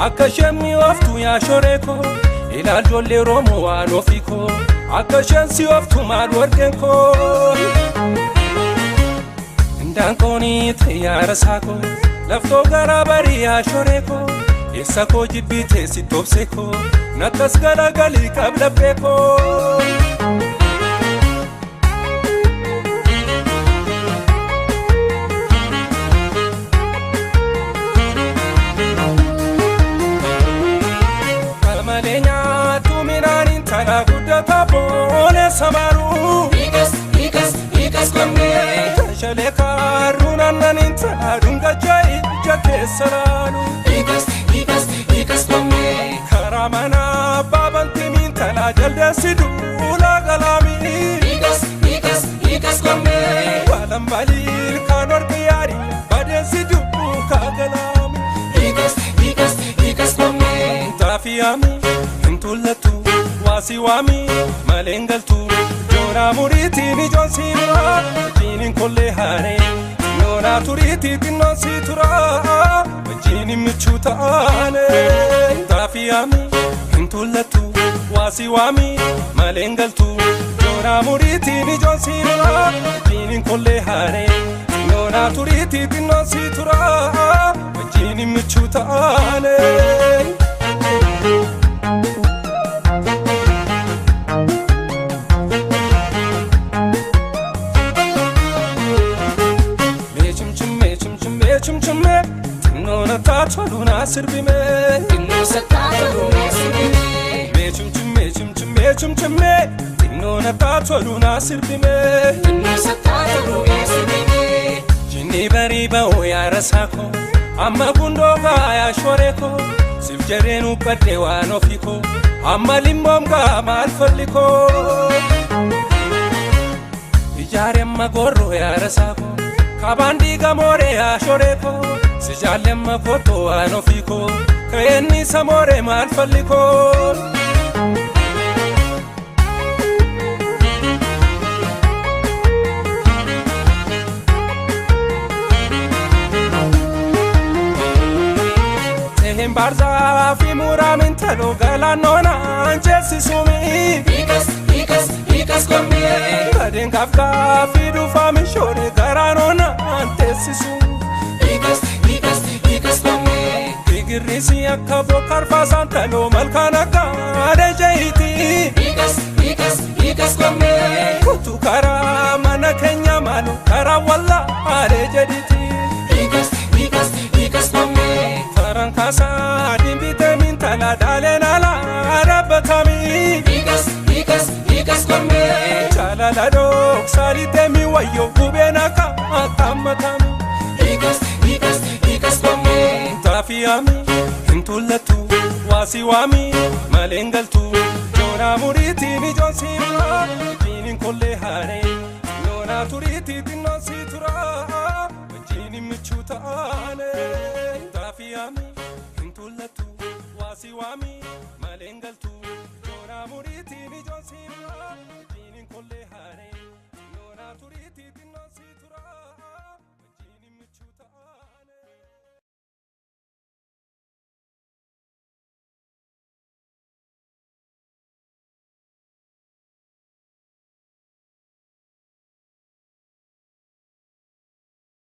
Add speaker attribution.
Speaker 1: Akka isheen ooftu yaa shoree koo ilaaljoollee Oromoo waan ofii koo akka isheen si ooftu maal warqeen koo. Indaanqoonii xiyyaara saakoo laftoo garaa barii yaa shoree koo eessa koo jibbiitee si toobsee koo nattas galagalii qablabbee koo. Samaru
Speaker 2: Ikas ikas ikas komme
Speaker 1: Tashale karuna nanin dunga jai jake salalu
Speaker 2: Ikas ikas ikas komme
Speaker 1: Karamana baban timin tala jalde sidula galami
Speaker 2: Ikas ikas ikas komme
Speaker 1: Balam balil kanor kiyari baden sidu kagalami
Speaker 2: Ikas ikas ikas komme
Speaker 1: Tafiyami hintulatu wasiwami malengaltu joona muriiti ni joonsiira wajjiniin kollee haare xinnoonaa turiiti xinnoon si tura wajjiniin michuu ta'ane xaafiyaami hin tullattu waasiwaami malengaltu joona muriiti ni joonsiira wajjiniin kollee haare xinnoonaa turiiti xinnoon si tura wajjiniin michuu ta'ane. Toluna sirbime
Speaker 2: Tinno satta toluna sirbime
Speaker 1: Me chum chum me chum chum me chum chum me Tinno natta toluna sirbime
Speaker 2: Tinno satta toluna sirbime
Speaker 1: Jinni bari ba'u yaa rasaako amma gundoo gaa shoreko sif jedheen uffadhe waan ofii koo amma limmoom gaa maal falli koo Ijaare amma gorroo yaa rasaako kabaan diigamooree yaa shoreko si jaalle amma kotoo waan ofii koo ka'eenni samooree maal falli koo. Barza fi muramin talo galanoona anjeesisumi.
Speaker 2: Hiikas hiikas hiikas kommee.
Speaker 1: Badeen kafkaa fi dhufaami shoore garaanoona anteessisu.
Speaker 2: Hiikas hiikas hiikas kommee.
Speaker 1: Igirrisi akka bokkarfaasaan taloo malkaan akka adeejeeti.
Speaker 2: Hiikas hiikas hiikas kommee.
Speaker 1: Kutu karaa mana keenya maalu karaa wallaa adeejeeti.
Speaker 2: Hiikas hiikas hiikas kommee.
Speaker 1: Farankaasa dimbite mintala daaleen ala dhaabbatami.
Speaker 2: Hiikas hiikas hiikas kommee.
Speaker 1: Jaalala dhoksaalitee mi wayyoo gubeen akka akkaammatami.
Speaker 2: Hiikas hiikas hiikas kommee.
Speaker 1: Taafiyaami hin tullattu waasiwaami maleen galtu joonaa muriitiin ijoonsiira wajjiniin kollee haaree xinnoonaa turiitii xinnoon si tura wajjiniin michuu ta'ane. Taafiyaami hin tullattu waasiwaami.